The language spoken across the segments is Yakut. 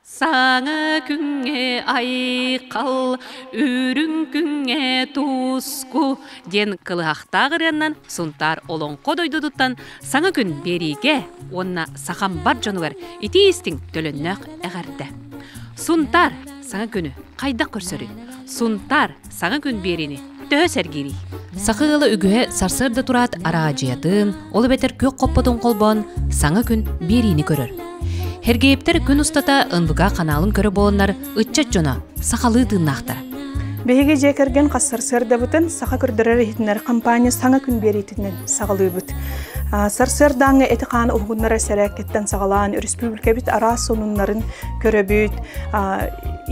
Саҥа күҥҥэ айхал, үрүҥ күҥҥэ туску диэн кылыһахтаах ырыаннан Сунтаар олоҥхо дойдутуттан саҥа күн биэриигэ уонна сахам бар дьонугар итии-истиҥ төлөннөөх эҕэрдэ. Сунтаар саҥа күнү хайдах көрсөрүй? Сунтаар саҥа күн биэриини төһө сэргиирий? Саха ыала үгүһэ сарсыарда тураат араадьыйатын, ол эбэтэр күөх хоппотун холбоон саҥа күн биэриини көрөр. Һэргэйэптэр күн устата НВК ханаалын көрө буоланнар ыччат дьоно сахалыы тыыннаахтар. Биһиги дьиэ кэргэн хас сарсыардабытын саха көрдөрөр иһитиннэр компания саҥа күн биэриитинэн саҕалыыбыт. Сарсыардааҥҥы эти-хааны уһугуннарар сэрээккэттэн саҕалаан өрөспүүбүлүкэбит араас сонуннарын көрөбүт,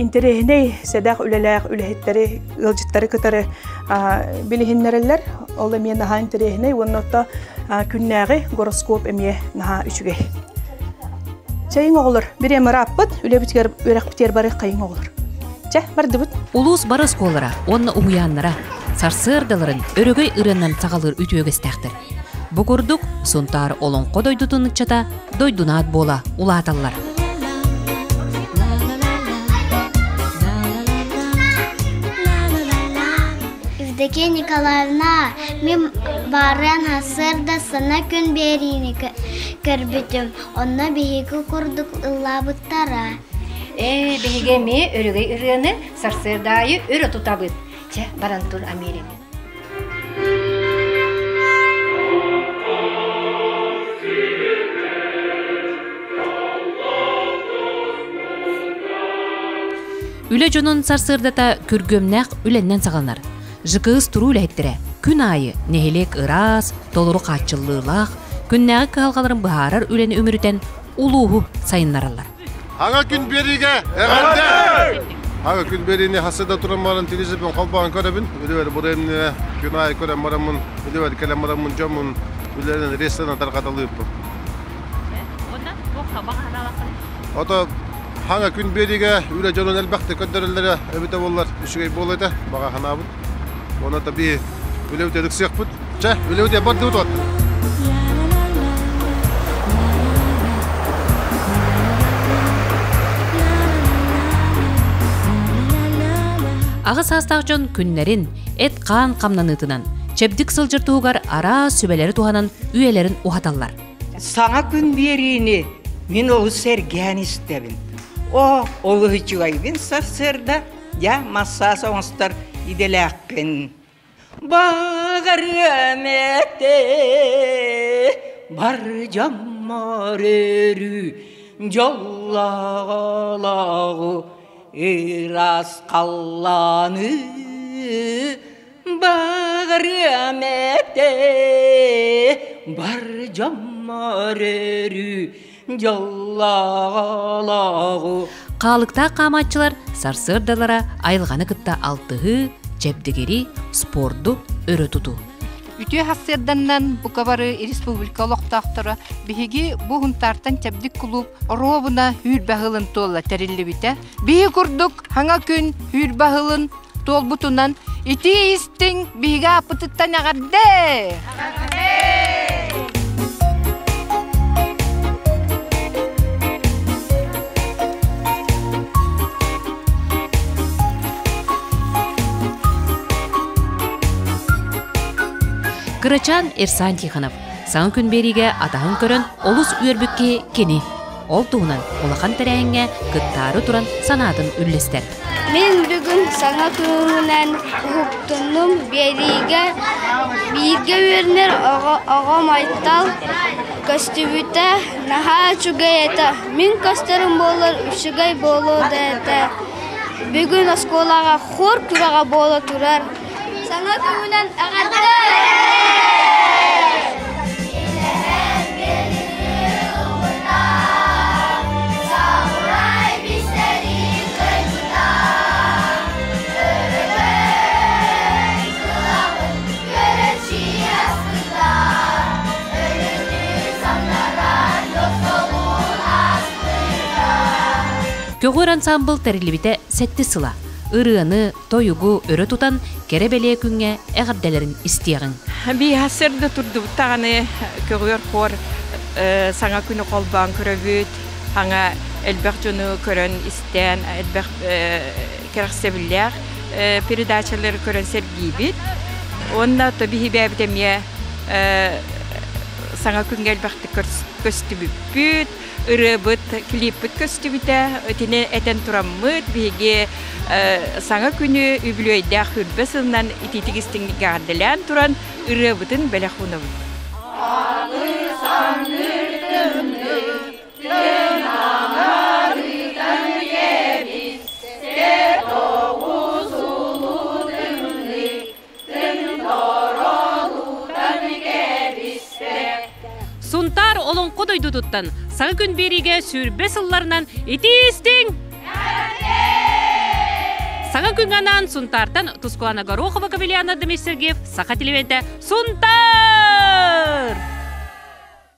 интэриэһинэй сэдэх үлэлээх үлэһиттэри ыалдьыттары кытары билиһиннэрэллэр. Ол эмиэ наһаа интэриэһинэй уонна ото күннээҕи гороскоп эмиэ наһаа үчүгэй. Чэйиҥ оҕолор, бириэмэ ырааппыт, үлэбитигэр үөрэхпитигэр барыаххайыҥ оҕолор. Чэ, бардыбыт. Улуус бары оскуолалара уонна уһуйааннара сарсыардаларын өрөгөй ырыанан саҕалыыр үтүө үгэстээхтэр. Бу курдук Сунтаар олоҥхо дойдутун ыччата дойдунаат буола улааталлар. Евдокия Николаевна, мин баарыан сарсыарда сана күн биэриини көрбүтүм. Онно биһиги курдук ыллаабыттара. Ээ, биһиги эмиэ өрөгөй ырыаны сарсыарда аайы өрө тутабыт. Чэ, баран тур Америка. Үлэ дьонун сарсыардата күргүөмнээх үлэннэн саҕаланар. ЖКС туруу үлэһиттэрэ күн аайы нэһилиэк ыраас, толору хааччыллыылаах, күннээҕи кыһалҕаларын быһаарар үлэни үмүрүтэн улууһу сайыннараллар. Аҥа күн биэриигэ эҕэрдэ! Аҥа күн биэриини хасса да туран баран телевизорбын холбоон көрөбүн. Үлэбэр бу күн аайы көрөн бараммын, үлэбэр кэлэн бараммын дьоммун үлэлэрин ресторан тарҕаталыырбын. Ото хаҥа күн биэриигэ үлэ дьонун элбэхтик көрдөрөллөрө эбитэ буоллар үчүгэй буолуо этэ, баҕа санаабыт. Уонна таби үлэбит ыксыахпыт. Чэ, үлэбит бардыбыт уотта. Аҕа саастаах дьон күннэрин эт-хаан хамнаныытынан, чэбдик сылдьар туһугар араас сүбэлэри туһанан үйэлэрин уһаталлар. Саҥа күн биэриини мин олус сэргээн истэбин. О, олус үчүгэйбин сарсыарда, дьэ, массаас оҥостор идэлээхпин. Баҕарыам этэ бар дьоммор өрүү дьоллоох олоҕу ыраас халлааны Баҕарыам этэ бар дьоммор өрүү дьоллоох олоҕу Хаалыктаах хаамааччылар сарсыардалара айылҕаны кытта алтыһыы, чэбдигирии, спорду өрө тутуу. Үтүө сарсыарданнан бука бары республика олохтоохторо биһиги бу Хунтаартан чэбдик кулууп оруобуна үүрбэ ыһылын туолла тэриллибитэ. Биһи курдук хаҥа күн үүрбэ ыһылын туолбутунан итии истиҥ биһиги ааппытыттан эҕэрдэ! Кырачаан Эрсан Тихонов саҥа күн биэриигэ атаһын көрөн олус үөрбүт киһи кини. Ол туһунан улахан тэрээһиҥҥэ кыттаары туран санаатын үллэстэр. Мин бүгүн саҥа күнүнэн уһуктуннум, биэриигэ бииргэ үөрэнэр оҕом Айтал көстүбүтэ наһаа үчүгэй этэ. Мин көстөрүм буоллар үчүгэй буолуо да этэ. Бүгүн оскуолаҕа хор күрэҕэ буола турар. Саҥа күнүнэн эҕэрдэ! Көҕүөр ансаамбыл тэриллибитэ сэттис сыла. Ырыаны, тойугу өрө тутан кэрэ-бэлиэ күҥҥэ эҕэрдэлэрин истиэҕиҥ. Биһасыр да турдубут даҕаны көҕүөр хор саҥа күнү холбоон көрөбүт, саҥа Элбэх дьону көрөн истэн, элбэх кэрэхсэбиллээх передачалары көрөн сэргиибит. Уонна то биһи бэйэбит эмиэ саҥа күҥҥэ элбэхтик көстүбүппүт, ырыабыт, клиппит көстүбүтэ. Итини этэн тураммыт, биһиги саҥа күнү үбүлүөйдээх хүрбэ сылынан итиитик истиҥник эҕэрдэлээн туран ырыабытын бэлэх уунабыт. Сунтаар олоҥхо дойдутуттан саҥа күн биэриигэ сүүрбэ сылларынан итии-истиҥ! Саҥа күҥҥэ анаан Сунтаартан Тускулана Горохова Кавелиана Дмитрий Сергеев Саха телевидениетэ Сунтаар!